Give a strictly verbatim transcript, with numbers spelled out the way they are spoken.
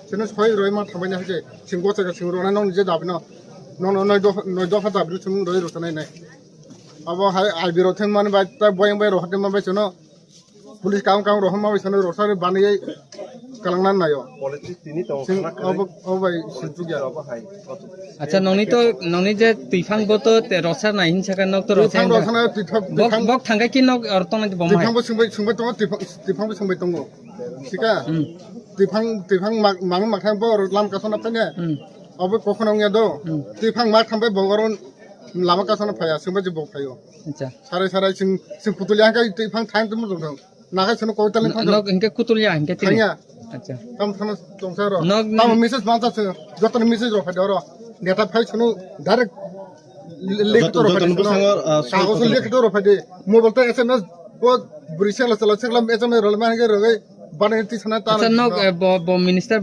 Sino soi roi ma thambai na hake, sing gocha ka sing rona nong je dabino. Nong no noi do noi do ha dabino sung roi ro tanai nai. Abo hai ai biro then man bai ta boyang bai ro hatin man bai sino. Police kam kam ro ma bai sino ro sari bani ei kalang nan nayo. Police tini tong Sing khana abo o bai sing tu gya. Abo hai. Acha nongni to nongni je tuiphang bo to te rosar nai hin saka nok to rosar. Tuiphang rosar nai tuiphang Bok tuiphang bok thangkai ki nok or tong nai bom hai. Tuiphang bo sungbai sungbai tongo tuiphang tuiphang bo sungbai tongo. Sika. Hmm. Tuiphang tuiphang mang mang thang bo lam kasana phanya. Hmm. Abo kokhona ongya do. Hmm. Tuiphang ma thambai bo oron lama kasana phaya sungbai je bo phayo. Acha. Sarai sarai sing sing putulia kai tuiphang thang tumu dong. Nakai sunu koi talen phang. Nok hingke kutulia hingke tini. Thangya. Acha. Tam thang tongsa ro. Nok Tam message mansa se. Joto message ro phai ro. Neta phai sunu direct link Joto- to ro joto phai nubu sunu. Sango, ah, Kago soi sunu link to ro phai de. Mobile to S M S bo brisel sala seklam S M S ro ma hingke ro gai. Bana ti sana ta. Acha nok eh, bo bo minister